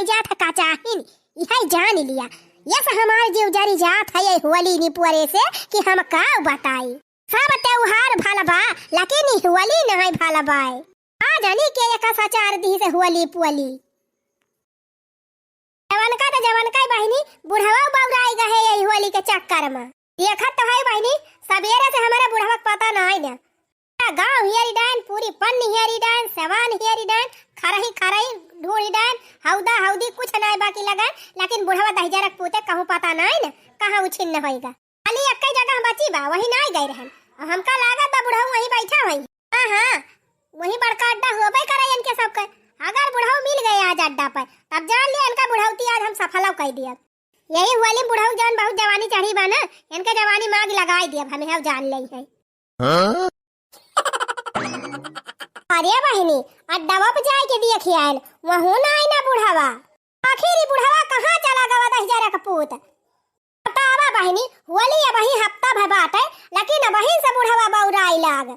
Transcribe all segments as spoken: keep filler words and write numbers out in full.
जात है का चाहिन, इहै जान लिया। यस हमार जीव जरी जात है ये होली निपुअरे से कि हम का बताई। सब त्योहार भल बा, लेकिन ई होली नाहीं भल बाय। का जानी के एका सचार दिहिस होली पुअली। जवनका त जवनका बहिनी, बुढ़वा बौराइ गए यही होली के चक्कर मा। देखत तो है बहिनी, सबेरे से हमरे बुढ़वा के पता नाहीं न। गाँव हियरी डाइन, पूरी पन्नी हियरी डाइन, सेवान हियरी डाइन, खरही खरही ढूढ़ी डाइन, हौदा हौदी कुछ नाहीं बाकी लगाइन, लेकिन बुढ़वा दहिजरक पूते कहूँ पता नाहीं न, कहाँ उछिन्न होइगा। खाली एक्कै जगह बची बा, वही नाहीं गए रहन। अब हमका लागत बा बुढ़ऊ वहीं बैठा होई। हाँ, हाँ, वहीं बड़का अड्डा होबे करे इनके सबके। अगर बुढ़ऊ मिल गए आज अड्डा पर, तब जान लिया इनका बुढ़ौती आज हम सफलौ कइ दियब। यही होली में बुढ़ऊ जौन बहुत जवानी चढ़ी बा ना, इनके जवानी में आग लगाइ दियब, हम यहौ जान लेइ है। हाँ? अरे बहिनी, अड्डवा पे जाइके देखि आएन, वहूँ नाहीं ना बुढ़वा। आखिर ई बुढ़वा कहाँ चला गवा दहिजरक पूत? बतावा बहिनी, होली अबहीं हफ्ता भर बाटे, लेकिन अबहीं से बुढ़वा बौराइ लाग।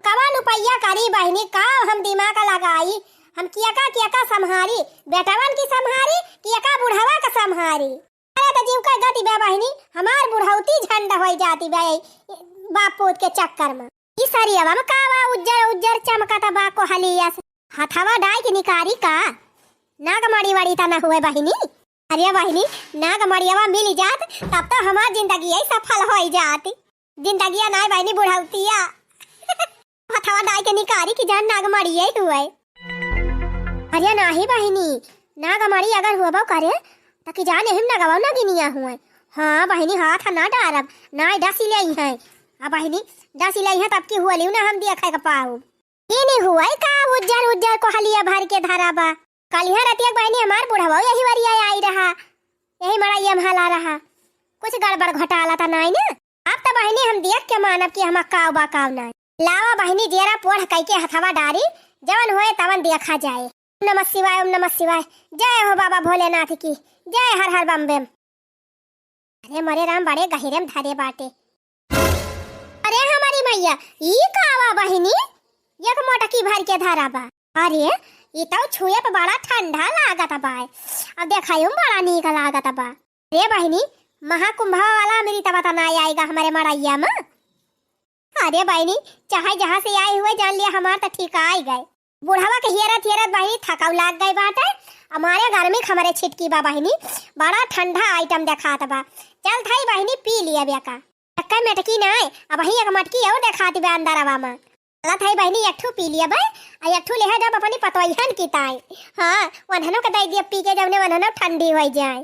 कवन उपैया करी बहिनी, का हम दिमाग लगाई, हम केका केका सम्हारी, बेटवन की सम्हारी, केका बुढ़वा का सम्हारी। अरे त जीव का गति बा बहिनी, हमार बुढ़ौती झंड होइ जाती बा, बाप पूत के चक्कर मा। ई सरियवा मा का बा, उज्जर उज्जर चमकत बा कोहलिया से। हथवा डाइ के निकारी का? नागमणि वड़ी त न हुए बहिनी? अरे बहिनी, नागमणियवा मिल जात, तब तो हमार जिंदगी ही सफल होइ जात। जिंदगिया नाहीं बहिनी, बुढ़ौतिया। हथवा डाइ के निकारी कि जान नागमणिये हुए। अरे नाहीं बहिनी, नागमणि अगर हुअबो करे, त कि जान एहिम नगवा नगिनिया हुए। हाँ बहिनी, हाथ ना डारब, नाहीं डसी लेइहैं। आ बहिनी, डसी लेइहैं तब की होली ना हम देखे के पाउब। ई नी हुए का उज्जर उज्जर कोहलिया भर के धरा बा। कलिहा रतिया के बहिनी हमार बुढ़वा यही वरिया आई रहा, यही मड़ैया में हला रहा। कुछ गड़बड़ घोटाला त नाहीं ना? अब त बहिनी हम देख के मानब कि हमा काव बा काव नाहीं। लावा बहिनी जेरा पोढ़ कइके हथवा डारी, जवन होए तवन देखा जाए। ओम नमः शिवाय, ओम नमः शिवाय। जय हो बाबा भोलेनाथ की, जय हर हर बम बम। अरे मोरे राम, बड़े गहिरे में धरे बाटे। अरे हमारी मैया, ई का बा बहिनी? एक मोटकी भर के धरा बा। अरे, ई तौ छुए पे बड़ा ठंडा लागत बा। अब देखाई में बड़ा नीक लागत बा। अरे बहिनी, महाकुंभवा वाला अमृतवा त नाहीं आइगा हमरे मड़ैया में? अरे बहिनी, चाहे जहाँ से आए हुए, जान लिया हमार त ठीक आइ गए। बुढ़वा के हियरत हियरत बहिनी थकाऊ लाग गई बाटे। हमारे गर्मी क हमरे छिटकी बा बहिनी, बड़ा ठंडा आइटम देखात बा। चल थाई बहिनी पी लिया बेका। एक्कै मेटकी नाय, अबहीं एक मटकी अउर देखात बा अंदरवा मा। चल थाई बहिनी एक ठू पी लिया बे, आ एक ठू लेहे जाब अपनी पतोहियन की ताई। हाँ, वन्हनो के दइ दिया पी के, जौने वन्हनो ठंडी होइ जाए।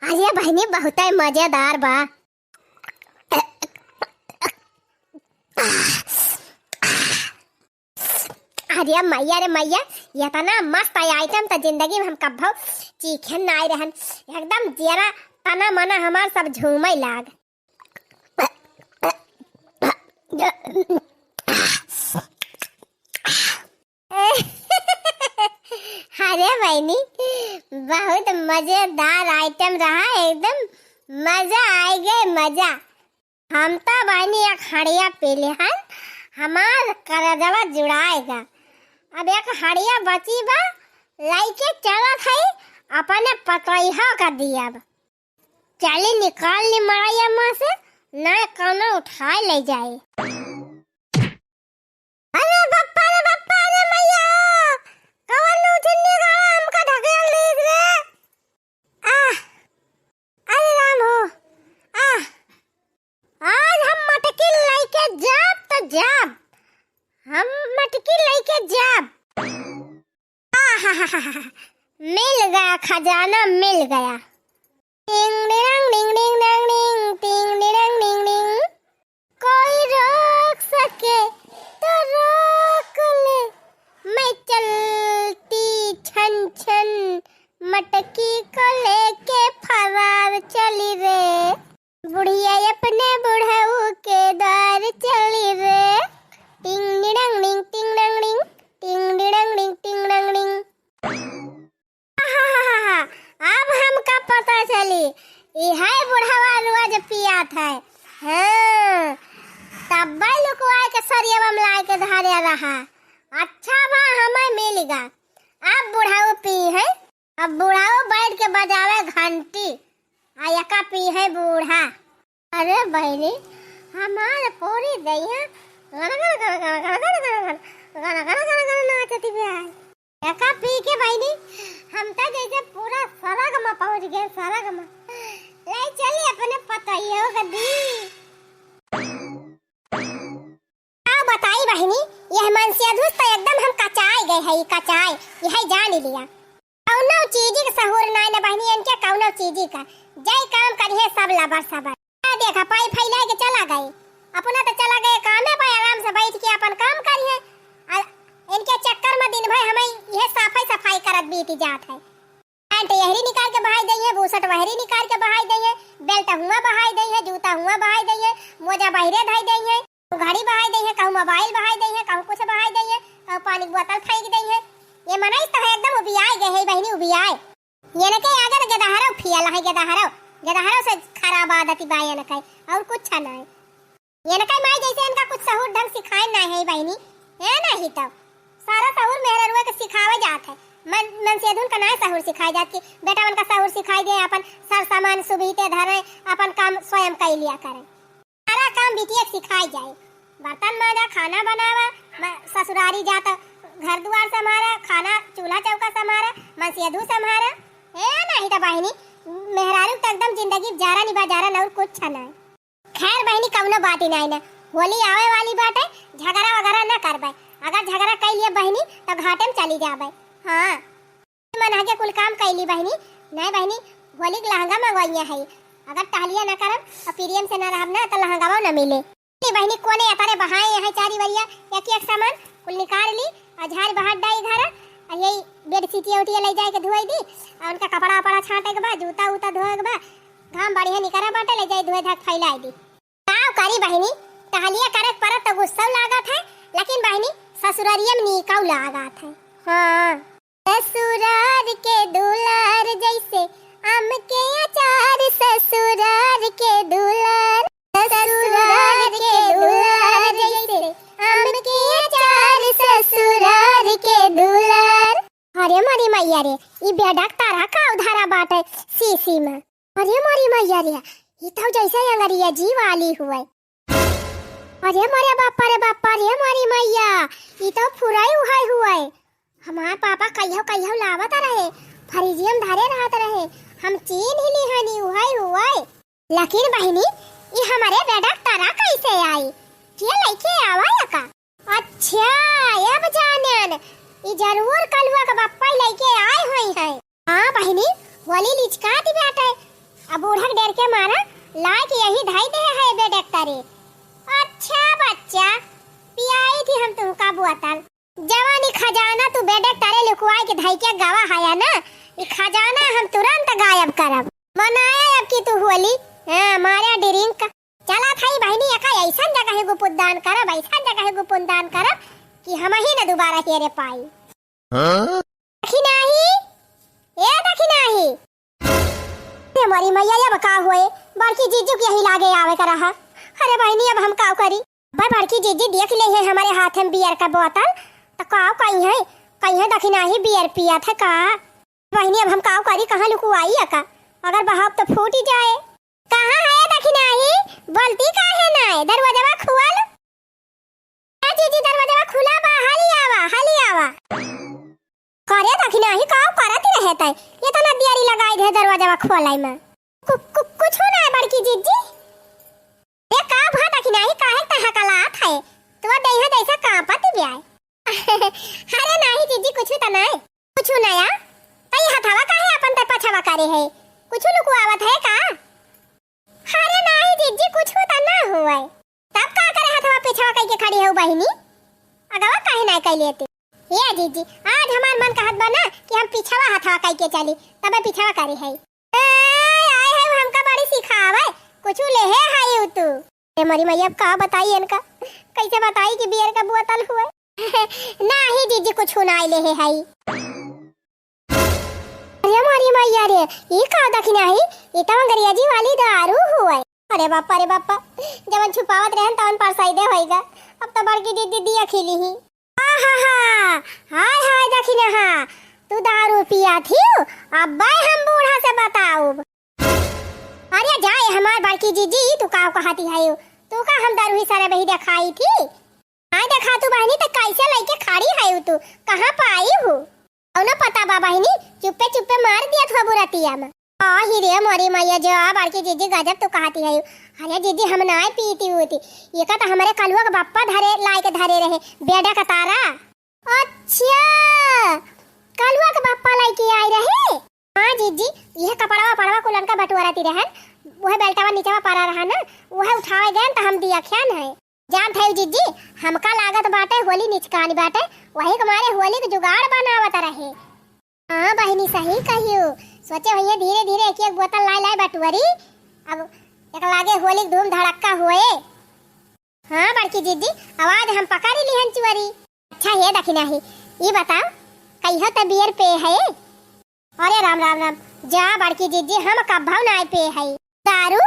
अरे बहिनी, बहुतै मजेदार बा। अरे मैया रे मैया, एतना मस्त आइटम त जिंदगी में हम कब्भौ चीखे नाय रहन। एकदम जियरा तना मना हमार सब झूमै लाग। अरे बहिनी, बहुत मजेदार आइटम रहा, एकदम मजा आइ गए, मजा। हम त बहिनी एक हड़िया पी लेहन, हमार करजवा जुड़ाइगा। अब एक हड़िया बची बा, लइके चलत हई, अपने पतोहियो का दियब। चली निकाल ली मड़ैया मा से, नाय कौनो उठाए ले जाए। अरे बप्पा रे बप्पा रे मैया, कवन नौजन्नी गाड़ा हमका ढकेल दीस रे। आह, अरे राम हो, आह, आज हम मटकी लइके जाब त जाब, हम मटकी लइके जाब। आहाहाहा, मिल गया खजाना, मिल गया। टिंग डिडंग डिंग डिंग डंग डिंग, टिंग डिडंग डिंग डिंग। कोई रोक सके तो रोक ले, मैं चलती छन छन, मटकी को लेके फरार चली रे। बुढ़िया अपने बुढ़ऊ के द्वार चली रे। टिंग डिडंग डिंग, टिंग डंग डिंग, टिंग डिडंग डिंग, टिंग डंग डिंग। आहाहाहा, अब हमका पता चली, इहै बुढ़वा रोज पियात है। हाँ, तब्बै लुकवाए के सरियवा में लाए के धरे रहा। गा। अब बुढ़ऊ पी है, अब बुढ़ऊ बैठ के बजावे घंटी, आ एका पी है बूढ़ा। अरे बहिनी, हमार पूरी दहिया गन गन गन नाचती बा। एका पी के बहिनी, हम त जैसे पूरा सरग में पहुँच गए, सरग में। ले चली अपने पतोहियो के दी। का बताई बहिनी, यह मनसेधू से तो एकदम हम कचाई गए है, कचाई, यह जान लिया। कौनो चीजी के सहूर नाय न बहिनी, इनके कौनो चीजी का। जय काम करिहे सब लबर सबर। आ देखा, पाई फैलाए के चला गए। अपना तो चला गए कामे पे, आराम से बैठ के अपन काम करिहे। आ इनके चक्कर में दिन भर हमें यह साफाई सफाई करत बीती जात है। पैंट यहरी निकाल के बहाई दइहे, बुसट वहरी निकाल के बहाई दइहे, बेल्ट हुआँ बहाई दइहे, जूता हुआँ बहाई दइहे, मोजा बहरे धई दइहे, घड़ी बहाई दइहे, कहूँ मोबाइल बहाई दइहे, कहूँ कुछ बहाई दइहे, कहूँ पानी के बोतल फेंक दइहे। ये मनई तो है एकदम उबियाए गए है बहिनी, उबियाए। ये न के अगर गदहरव फियल है, गदहरव, गदहरव से खराब आदत बा ये न के, और कुछ ना है। इनका माई जैसे इनका कुछ सहूर ढंग सिखाए ना है बहिनी, है ना ही तब। सारा सहूर मेहररुआ के सिखावे जात है। मन, मनसेधुन का ना सहूर सिखाए जात कि बेटा उनका सहूर सिखाई दे, अपन सर सामान सुबीते धरे, अपन काम स्वयं कई लिया करे। सारा काम बिटिया के सिखाई जाए। बर्तन माजा, खाना बनावा, म-, ससुरारी जात घर दुआर संभारा, खाना चूल्हा चौका संभारा, मनसेधु संभारा। है ना ही तब बहिनी, मेहरारू तो एकदम जिंदगी जारा निभा जारा और कुछ ना है। खैर बहिनी, कौनो बात ही नाई ना, होली आवे वाली बाटे, झगड़ा वगैरह ना करबे। अगर झगड़ा कई लिए बहिनी, तो घाटे में चली जाबे। हाँ, मन आगे कुल काम कई ली बहिनी। नहीं बहिनी, होली के लहंगा मंगवाइया है, अगर टहलिया ना करब और प्रेम से ना रहब ना, तो लहंगावा ना मिले। नहीं बहिनी, कोने अतरे बहाए यहाँ चारी वरिया, एक एक सामान कुल निकाल ली, और झाड़ बहार डाई घर, और यही बेडशीटिया उटिया ले जाए के धोई दी, और उनका कपड़ा वपड़ा छाटे के बा, जूता उता धोए के बा, घाम बढ़िया निकरा बाटे, ले जाई धोए धाक फैलाई दी। काव करी बहिनी, टहलिया करे के परत तो गुस्सा लागत है, लेकिन बहिनी ससुररिया में नीकाऊ लागत है। हाँ। ससुरार के दुलार जैसे आम के अचार, ससुरार के दुलार, ससुरार के दुलार जैसे आम के अचार, ससुरार के दुलार। अरे मोरी मैया रे, ई बेडक तारा का उधारा बाटे शीशी में। अरे मोरी मैया रे, ई तो जैसे अंग्रेजी वाली हुए। अरे मोरे बापा रे बापा रे मोरी मैया, ई तो फुराई उहाई हुए। हमार पापा कहियो कहियो लावत रहे, फ्रिजिया में धरे रहत रहे, हम चीन्ह लिहनी उहाई हुए। लेकिन बहिनी, ई हमरे बेडक तारा कैसे आई? के लइके आवा या का? अच्छा, अब जानेन, ई जरूर कलुआ के बप्पा लइके आए होई हैं। हाँ बहिनी, होली लिचकात बाटे, अब बूढ़ा के डर के मारा लाए के यही धई दे है बेडक तारे। अच्छा बच्चा, पियाई थी हम तुमका बोतल। जवानी खजाना तू बेडक तारे लुकवाई के धई के गवा हया ना, ई खजाना हम तुरंत गायब करब। मनाया अब की तू होली, हाँ, मारा drink। चला थाई बहिनी, एका ऐसन जगह गुपुदान करब, ऐसन जगह गुपुदान करब कि हम ही न दोबारा हेरे पाई। हाँ? दखिनाही, ए दखिनाही। अरे मोरी मैया, अब का हुए? बड़की जीजू के यही लागे आवे का रहा। अरे बहिनी, अब हम का करी? भाई बड़की जीजी देख ले है हमारे हाथ में beer का बोतल, तो का कही है, कही है दखिनाही beer पियत है का? बहिनी, अब हम का करी, कहाँ लुकुआई है का? अगर बहाव तो फूट ही जाए। कहाँ है दखिनाही? बोलती काहे नाय? दरवाजवा खुआल। ए जीजी, दरवाजवा खुला बा, हाली आवा, हाली आवा। करे दखिनाही, का करत रहे तै? ये तो ना दियारी लगाई दे दरवाजवा खोलाई में। कु-, कु-, कुछ ना है बड़की जीजी। ए का भा दखिनाही, काहे तै हकलात है? तोर देह जैसे कांपत ब्याय। अरे नाही जीजी, कुछ तो नाय। कुछ नया? तई हथवा काहे अपन तै पछवा करे है? कुछ लुकुआवत है का? अरे नाही जीजी, कुछ तो ना हुए। तब का करे हथवा पिछवा कई के खड़ी है बहिनी? अगवा काहे ना कई लेते? ए जीजी, आज हमार मन कहत बा ना कि हम पिछवा हथवा कई के चली, तबे पिछवा करे है। ए, आए है हमका बड़ी सिखावे, कुछ लेहे है उ तू। ए मोरी मैया, अब का बताई इनका, कैसे बताई कि beer का बोतल हुए? नाही जीजी, कुछ ना लेहे है। अरे मोरी मैया रे, ई का दखिनाही? ई तो अंग्रेजी वाली दारू हुए। अरे बापा रे बापा, जवन छुपावत रहन तवन परसाई दे होइगा। अब तो बड़की दीदी दिया खिली ही। आहा हा, हाय हाय दखिनहा, तू दारू पिया थिउ, अब्बै हम बूढ़ा से बताउब। अरे जाए हमार बड़की जीजी, तू का कहती है, तू का हम दारू ही सारा बही देखाई थी? आय देखा तू बहिनी, त कैसे लइके खड़ी है तू, कहाँ पाई हूँ? कौनो पता बा बहिनी, चुप्पे चुप्पे मार दिया थोबू रतिया में। आ ही रे मोरी मैया, जो बड़की जीजी गजब तू कहती है। अरे जीजी हम नाय पीती उती, ये का तो हमारे कलुआ के बप्पा धरे, लाइके धरे रहे, बेड़ा का तारा। अच्छा, कलुआ के बप्पा लाइके आए रहे? हाँ जीजी, यह कपड़वा पड़वा कुलन का बटुआ रहती रहन, वह बेल्टवा नीचवा पड़ा रहा ना, वह उठावे गए तो हम दिया ख्यान है। जानत हई जीजी, हमका लागत बाटे होली निचकानी बाटे, वही के मारे होली के जुगाड़ बनावत रहे। हाँ बहिनी, सही कहियो, सोचे होइए धीरे धीरे एक एक बोतल लाए लाए बटुअरी, अब एक लागे होली के धूम धड़क्का होए। हाँ बड़की जीजी, आवाज हम पकड़ लिहन चुअरी। अच्छा हे दखिनही, ई बताओ, कहियो त बियर पे है? अरे राम राम राम, जा बड़की जीजी, हम कब्भौ नाय पे हई दारू।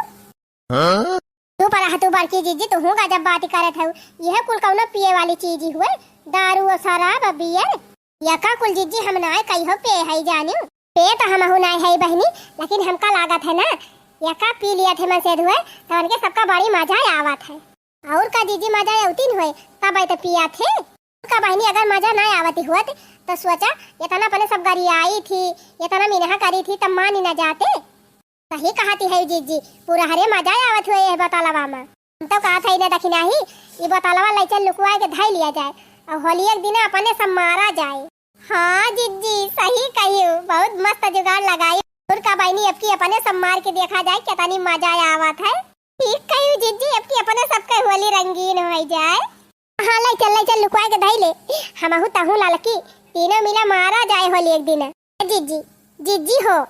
हाँ? तू पर तू बड़की जीजी, तू हूँ गजब बात करत हऊ। यह कुल कौनो पिए वाली चीज ही हुए, दारू और शराब और बियर। यका कुल जीजी हम नाय कहियो पे हई जानियो। पे तो हमहू नाय हई बहिनी, लेकिन हमका लागत है ना, यका पी लिया थे मन से धुए, तो उनके सबका बड़ी मजा आवत है। और का जीजी, मजा अउतिन होए, तब तो पिया थे। का बहिनी, अगर मजा ना आवती होत, तो सोचा, इतना अपने सब गरियाई थी, इतना मिनहा करी थी, तब मानी ना जाते। सही कहती है जीजी, पूरा हरे मजा आवत हुए ये बोतलवा में। हम तो कहत है ना दखिनही, ई बोतलवा लइचल लुकवाए के धई लिया जाए, और होलिये के दिन अपने सब मारा जाए। हाँ जीजी, सही कहियो, बहुत मस्त जुगाड़ लगाई। और का बहिनी, अब की अपने सब मार के देखा जाए, कितनी मजा आवत है। ठीक कहियो जीजी, अब की अपने सबके होली रंगीन हो जाए। हाँ, लइचल, लइचल, लुकवाए के धई ले। हमहू तहू ललकी, तीनों मिला मारा जाए होली एक दिन। ए जीजी, जीजी हो।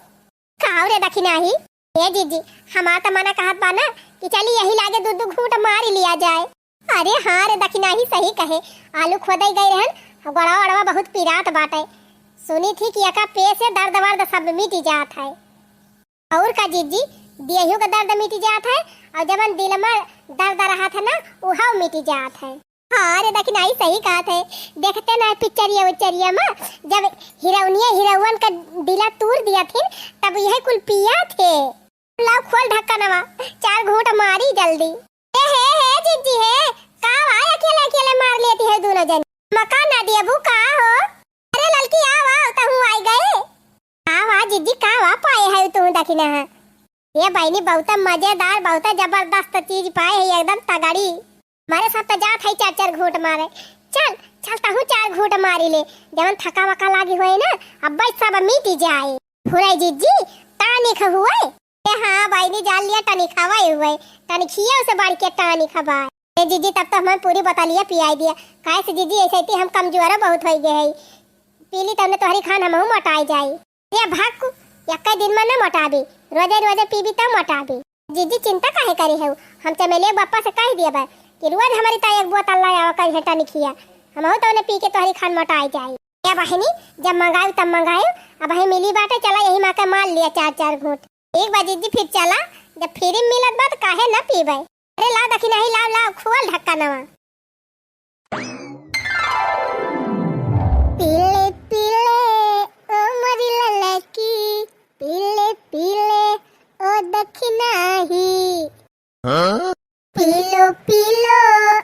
का हो रे दखिनही? ए जीजी, हमार त मना कहत बा ना कि चली यही लागे दू दू घूंट मार लिया जाए। अरे हाँ रे दखिनही, सही कहे, आलू खोदे गए रहन, गोड़वा ओड़वा बहुत पिरात बाटे। सुनी थी कि एका पे से दर्द वर्द सब मिट जात है। और का जीजी, देहियो का दर्द मिट जात है, और जबन दिल में दर्द रहत है ना, उहाव मिट जात है। हाँ रे दखिनही, सही कहत है, देखते ना पिक्चरिया उच्चरिया में, जब हीरोनिया हीरोवन का दिला तूर दिया थी, तब यह कुल पिया थे। लाओ खोल ढक्कनवा, चार घूंट मारी जल्दी। ए हे हे जीजी हे, का वा अकेले अकेले मार लेती है दोनों जन? मका ना देबू का हो? अरे ललकी आवा, तहू आई गए। आवा जीजी, का वा पाए है तू दखिनहा? ये बहिनी बहुत मजेदार, बहुत जबरदस्त चीज पाए है, एकदम तगड़ी। मारे सब तो जात है चार चार घूंट मारे। चल चल, तहू चार घूंट मारी ले, जवन थका वका लागी होए ना, अब बस सब मिट जाए। फुराई जीजी, tonic हुए। ए हाँ बहिनी, जान लिया tonic हवा ही हुए, tonic हिया उसे बढ़ के tonic हवा। ए जीजी, तब तो हमें पूरी बोतलिया पियाई दिया, काहे से जीजी ऐसे थी हम कमजोर बहुत हो गए है, पीली तब ने तोहरी खान हमहू मोटाई जाई। ए भाग, एक्के दिन में न मोटाबी, रोजे रोजे पीबी तब मोटाबी। जीजी चिंता काहे करे है, हम चमेलिया बप्पा से कह दिया बा कि रोज हमारी ताई एक बोतल लाया करी है tonic हिया, हमहू तो उन्हें पी के तोहरी खान मोटाई जाई। ए बहिनी, जब मंगायु तब मंगायु, अब ही मिली बाटे, चला यही माँ के मार लिया चार चार घूंट। ठीक बा जीजी, फिर चला, जब free में मिलत बा त काहे ना पीबे। अरे लाओ दखिनही, लाओ, लाओ, खोल ढक्कनवा। पीले पीले ओ मोरी ललकी, पीले पीले ओ दखिनही। हाँ? पीलो पीलो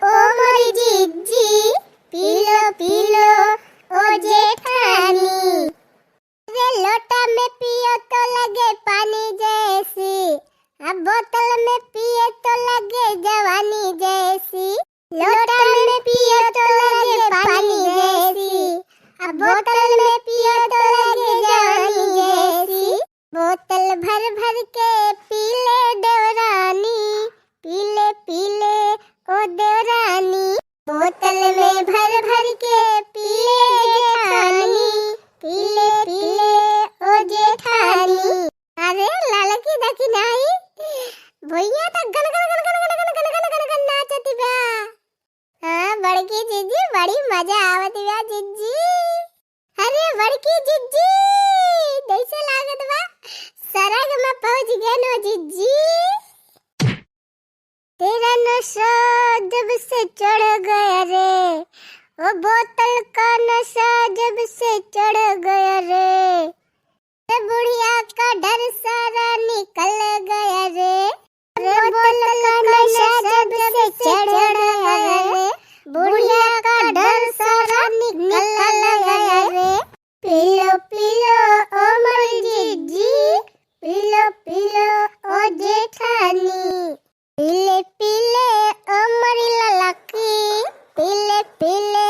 ओ मोरी जीजी, पीलो पीलो ओ जेठानी। अरे लोटा में पियो तो लगे पानी जैसी, अब बोतल में पिए तो लगे जवानी जैसी। लोटा में पिए तो लगे पानी जैसी, अब बोतल में पिए तो लगे जवानी जैसी। बोतल भर भर के पी ले देवरानी, पी ले पी ले ओ देवरानी। बोतल में भर भर के पी ले जेठानी, पी ले पी ले ओ जेठानी। अरे ललकी दखिनही, भैया तो गन गन गन गन नाचती बा। हाँ बड़की जीजी, बड़ी मजा आवत बा जीजी। अरे बड़की जीजी, कैसे लागत बा? सरग में पहुँच गए नो जीजी। तेरा नशा जब से चढ़ गया रे, ओ बोतल का नशा जब से चढ़ गया रे, रे बुढ़िया का डर सारा निकल गया रे। रे बोतल का नशा जब से चढ़ गया रे, बुढ़िया का डर सारा निकल गया रे। पी लो, पी लो, ओ मोरी जीजी, पी लो, पी लो, ओ जेठानी। पी ले, पी ले, ओ मोरी ललकी, पी ले, पी ले,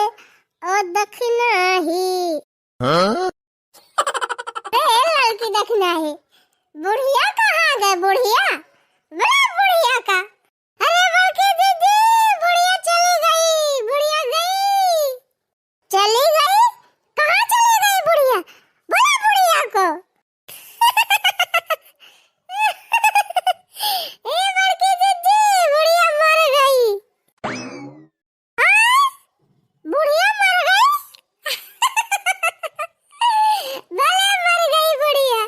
ओ दखिनाही। हाँ? अरे, ए ललकी दखिनाही, बुढ़िया कहाँ गए, बुढ़िया? बड़ा बुढ़िया का। अरे बड़की दीदी, बुढ़िया चली गई, बुढ़िया गई। चली गई? कहाँ चली गई बुढ़िया? बोला बुढ़िया को। ए बड़की दीदी, बुढ़िया मर गई। हाँ? बुढ़िया मर गई? भले मर गई बुढ़िया।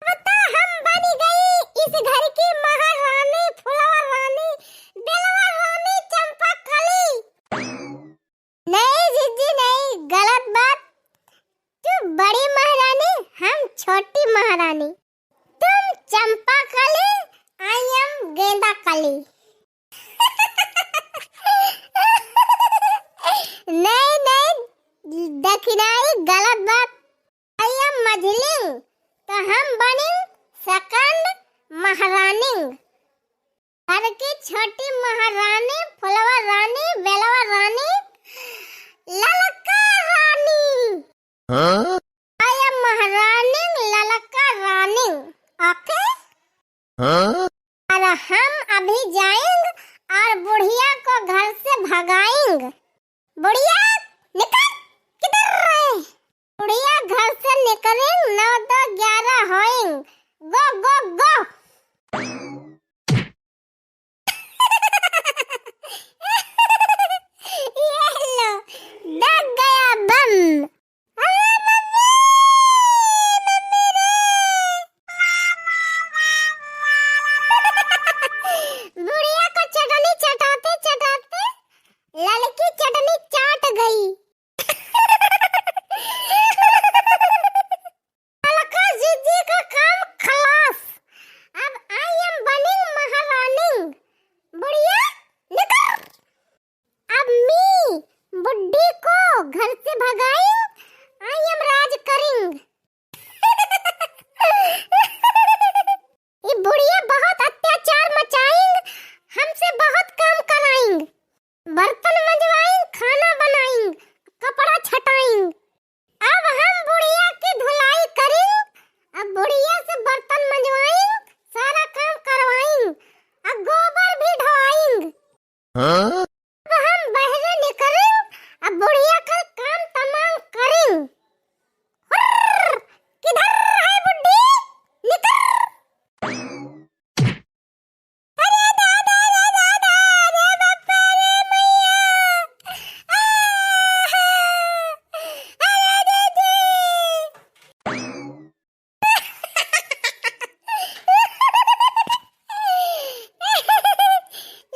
अब तो हम बन गई इस घर की महारानी, फुलवा रानी, बेलवा रानी, चंपा कली। नहीं जीजी नहीं, गलत बात। तू बड़ी महारानी, हम छोटी महारानी। तुम चंपा कली, I am गेंदा कली। नहीं नहीं, दखिनाही, गलत बात। I am मझलिंग, तो हम बनिंग second महारानिंग। घर की छोटी महारानी, फुलवा रानी, बेलवा रानी, ललका रानी। हाँ? I am महारानी, ललका रानी। OK? हाँ? और हम अभी जाएंग और बुढ़िया को घर से भगाएंग। बुढ़िया, निकल, किधर रहे? बुढ़िया घर से निकलेंग, नौ दो ग्यारह होएंग। Go, go, go। ये लो, दग गया बम। अरे मम्मी, मम्मी रे। बुढ़िया को चटनी चटाते चटाते ललकी चटनी चाट गई। ललका जीजी का काम खलास। अब I am बनिंग महारानी। बुढ़िया, निकल। अब मी बुढ़ी को घर से भगाइंग, I am राज करिंग। ई बुढ़िया बहुत अत्याचार मचाइंग, हमसे बहुत काम कराइंग। बर्तन मंजवाइंग, खाना बनाइंग, कपड़ा छटाइंग। अब हम बुढ़िया की धुलाई करिंग, अब बुढ़िया से बर्तन मंजवाइंग, सारा काम करवाइंग, अब गोबर भी ढोआइंग। हाँ? अब हम बहरे निकलिंग, अब बुढ़िया का काम तमाम करिंग। हुर्र! किधर है बुड्ढी? निकर! अरे दादा, अरे दादा, अरे बापा, अरे मैया! आहा! अरे दीदी!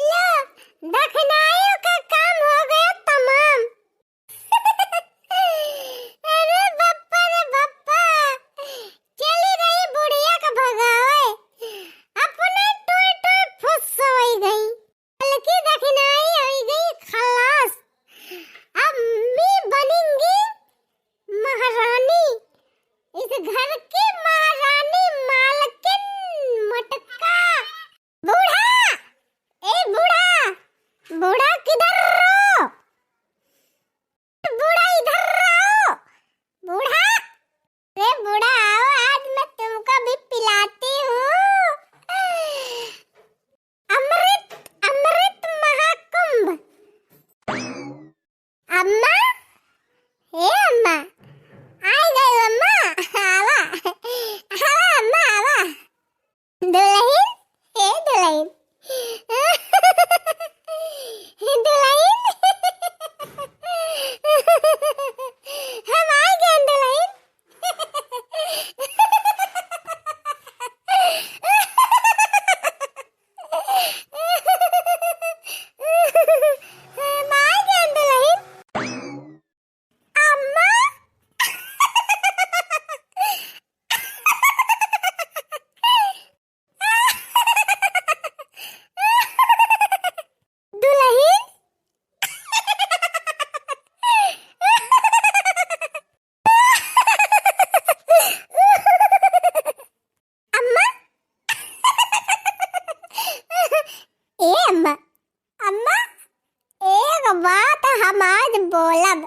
लो, दखिनाइयों का काम हो गया तमाम। अरे बप्पा रे बप्पा, चली रही बुढ़िया का भगावे, अपने टोय टोय फुस होई गई। ललकी दखिनाई होई गई खलास। अब मी बनिंगी महारानी, इस घर की महारानी, मालकिन, मोटका। बूढ़ा, ए बूढ़ा, बूढ़ा किधर हो? बूढ़ा इधर आओ, बूढ़ा। अरे बूढ़ा आओ, आज मैं तुमको भी पिलाती हूँ। अमृत, अमृत महाकुंभ। अम्मा, हे अम्मा, आई गई अम्मा, आवा, आवा अम्मा, आवा। दुलहिन, हे दुलहिन, हे दुलहिन, के बात हम आज बोलब।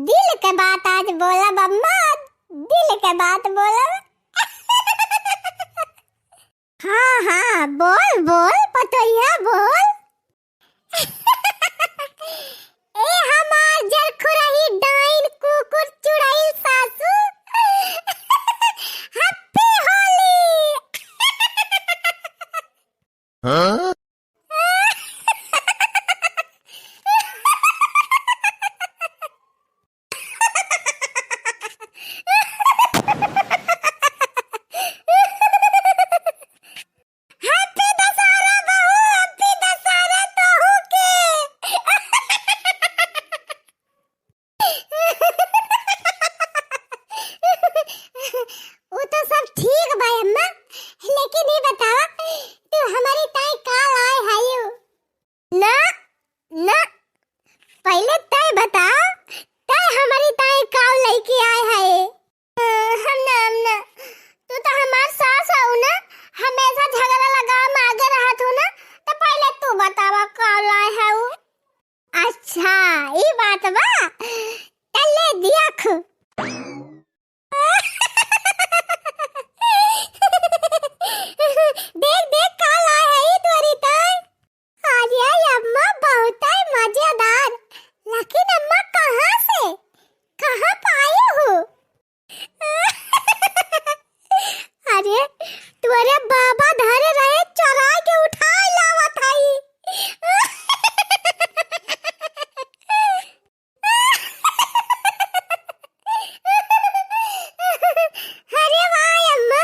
दिल के बात आज बोलब अम्मा, दिल के बात बोलब। हाँ, हाँ, बोल, बोल, पतोहिया, बोल। ए हमार जरखुरही डाइन कुकुर चुड़ैल सासू, Happy Holi। हाँ? Happy दशहरा बहू, Happy दशहरा तोहू के। उ तो सब ठीक बा अम्मा, लेकिन ई बतावा, तू हमरी ताई का लाए हयू? ना, ना, पहिले तय बता, तय हमरी ताई का लइके आए है? अ, हम ना, हम ना, तू तो हमार सास हऊ ना, हमेशा झगड़ा लगावे में आगे रहत हऊ ना, तो पहिले तू बतावा का लाए हऊ? अच्छा, ई बात बा, तल्ले दिया खू। देख, देख, का लाए है ई तोरी ताई। अरे अम्मा, बहुत ही मजेदार। लेकिन अम्मा, कहाँ से, कहाँ पाए हो? अरे, तोरे बाबा धरे रहे, चोराइ के उठाइ लावत हई। अरे वाह अम्मा।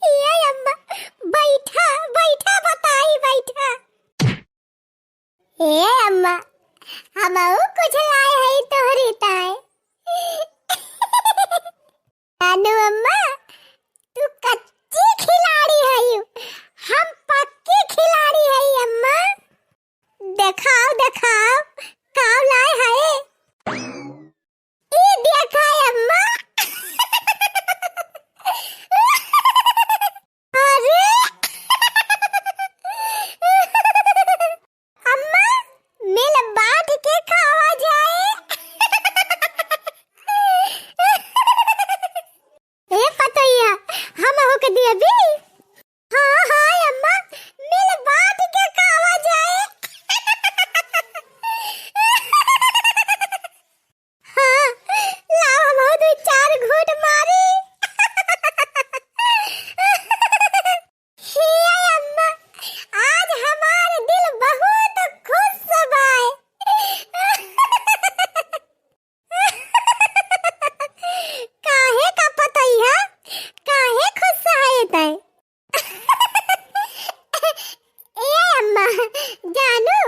ये अम्मा, बैठा, बैठा बताई, बैठा। ए अम्मा, हमहू कुछ लाए हई तोहरी ताई। जानू अम्मा, तू कच्ची खिलाड़ी हई, हम पक्की खिलाड़ी हई अम्मा। देखाओ, देखाओ, का लाए हई? ई देखा अम्मा। अरे! अम्मा, मिल बांट के खावा जाए। ए पतोहिया, हमहू के दिया भी। हाँ, हाँ, अम्मा, मिल बांट के खावा जाए। हाँ, लाओ, हमहू दुइ चार घूंट मारी। हे अम्मा, आज हमार दिल बहुत खुश बाय। काहे का पतोहिया, काहे खुश है तै? ए अम्मा, जानू,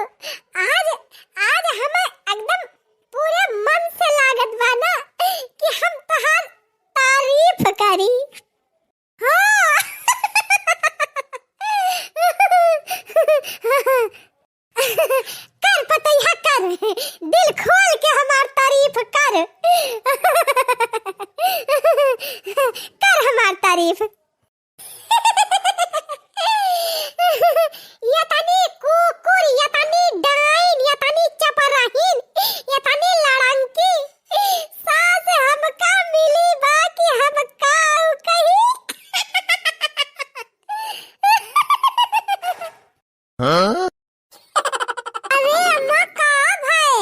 आज, आज हम एकदम पूरे मन से लागत बा ना कि हम तोहार तारीफ करी। हाँ। कर पतोहिया कर, दिल खोल के हमार तारीफ कर। कर हमार तारीफ। ये तनी कुकुर, ये तनी डाइन, ये तनी चपराहीन, ये तनी लड़ंकी। सास हमका मिली बा कि हम काऊ कही। हाँ? अरे अम्मा, का भय?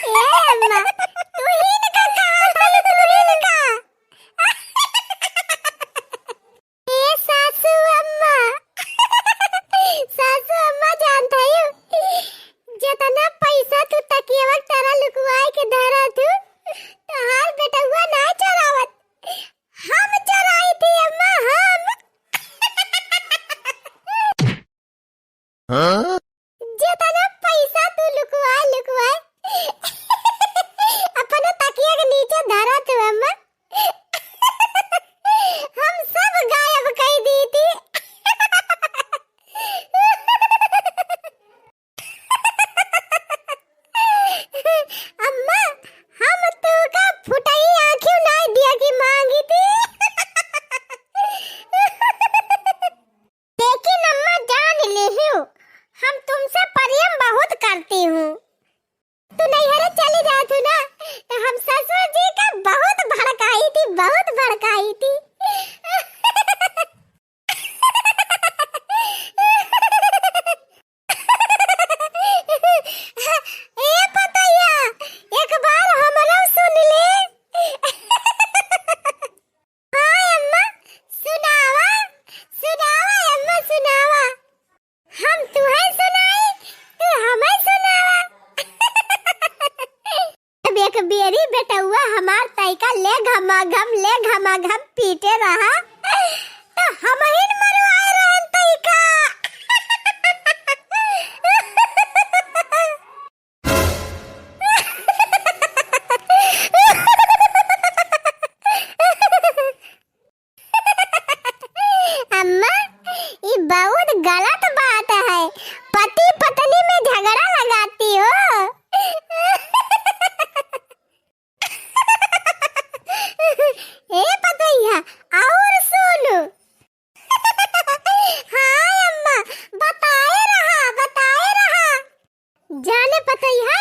ए अम्मा, तू ही न का कहा था, तू ही न का। ए सासू अम्मा, सासू अम्मा जानत हयू, जेतना पैसा तू तकियवा के तरा लुकवाए के धरा तू, तोहार बेटउआ ना चोरावत, हम चोराई थी अम्मा, हम। हाँ? जेतना पैसा तू लुकवाए, लुकवाए, अपने तकिया के नीचे धरा तू अम्मा, हम सब गायब कइ दी थी। अम्मा, हम तोका फुटई आँखियों नाई दिया कि मांगी थी। भड़काई थी। ए पतैया, एक बार हमरो सुन ले। हाँ अम्मा, सुनावा, सुनावा अम्मा, सुनावा। हम तुहै सुनाई, तू हमै सुनावा। अब एक बेरी बेटउआ हमार तइका ले घमाघम, ले घमाघम पीटे रहा, तो हमहिन मरवाए रहन तइका। अम्मा, ई बहुत गलत बात है, पति पत्नी में झगड़ा लगाती हो। ए पतैया, और सुन। हाँ अम्मा, बताए रहा, बताए रहा। जाने पतैया,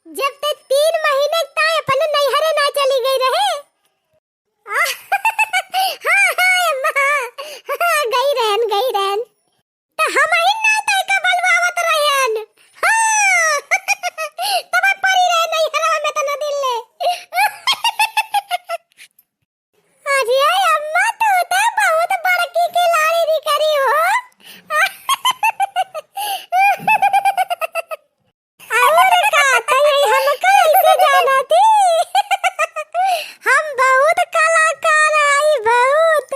जब ते तीन महीने तक अपने नैहरे ना चली गई रहे, हाँ, हाँ, अम्मा, हाँ, गई रहन, गई रहन। त हमहिन ना तइका बलवावत रहन। हाँ, तब परी रहे नैहरवा में तना दिन ले। अरे अम्मा, तू तो बहुत बड़की खिलाड़ी निकरी हो। और का, तो यही हमका ऐसे जाना थी। हम बहुत कलाकार आई, बहुत।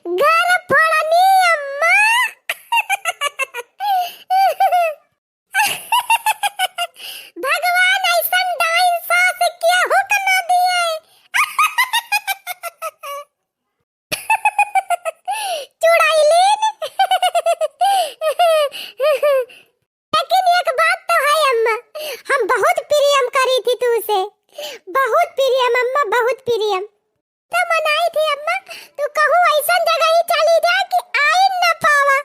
घर फोड़नी अम्मा। भगवान ऐसन डाइन सास केहू के ना दिए। चुड़ैलिन। लेकिन एक बात तो है अम्मा, हम बहुत प्रेम करी थी तू से, बहुत प्रेम अम्मा, बहुत प्रेम। तो मनाई थी अम्मा, तू कहूँ ऐसन जगह ही चली जा कि आई न पावा।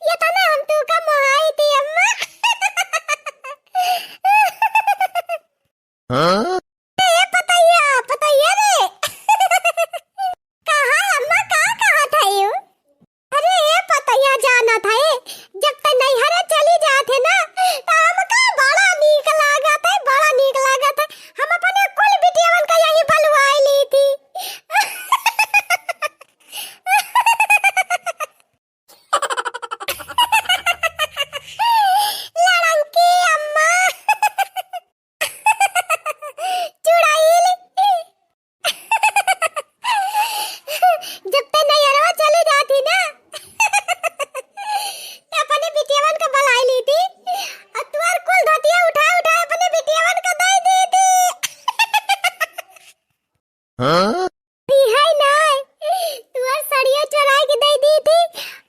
ये तो ना हम तू का मोहाई थी अम्मा। हाँ? ए पतैया, पतैया रे। कहा अम्मा, का कहत हइउ? अरे ए पतैया, जानत है, जब ते नैहरे चली जात है ना, त हमका बड़ा नीक लागत है, बड़ा नीक लागत है। हम अपने कुल बिटियवन का यहीं बलवाई ली थी। लड़ंकी अम्मा। चुड़ैल। जब ते नैहरवा चली जाती ना, त अपने बिटियवन का बलाई ली थी, और तुअर कुल धोतिया उठा उठा अपने बिटियवन का दई दी थी। हाँ? ई है ना, तुअर सड़िया चोराई के दई दी थी,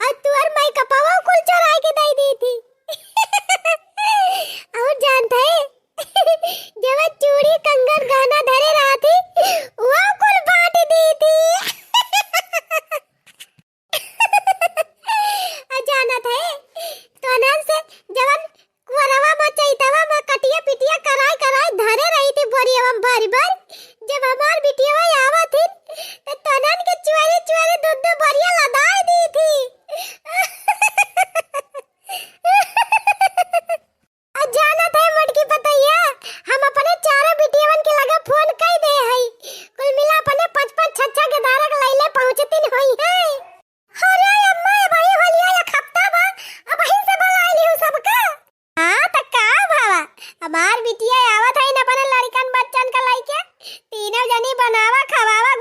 और तुअर मेकअपवा कुल चोराई के दई दी थी। और जानत है, जब चूड़ी, कंगन, गहना धरे रहा थी, वो कुल बांट दी थी। आ जानत है, तोनन से जवन कुअरवा में, चैतवा में कटिया पिटिया कराई कराई धरे रही थी बोरियवा में भरी भरी, जब हमार बिटियवा आवत थी, तो तोनन के चुअरे चुअरे दो दो बोरिया लदाई दी थी। आ जानत है मोटकी पतैया, हम अपने चारों बिटियवन के लगे फोन कई दे हई। कुल मिला अपने पाँच पाँच छह छह के धारक लैले पहुँचतिन होई है। अरे अम्मा, ए भाई, होलिया एक हफ्ता बा, अबहिन से बुलाई लिहू सबका। हाँ, त का भावा, हमार बिटिया आवत है न अपने लड़िकन बच्चन का लइके, तीनों जनी बनावा, खवावा,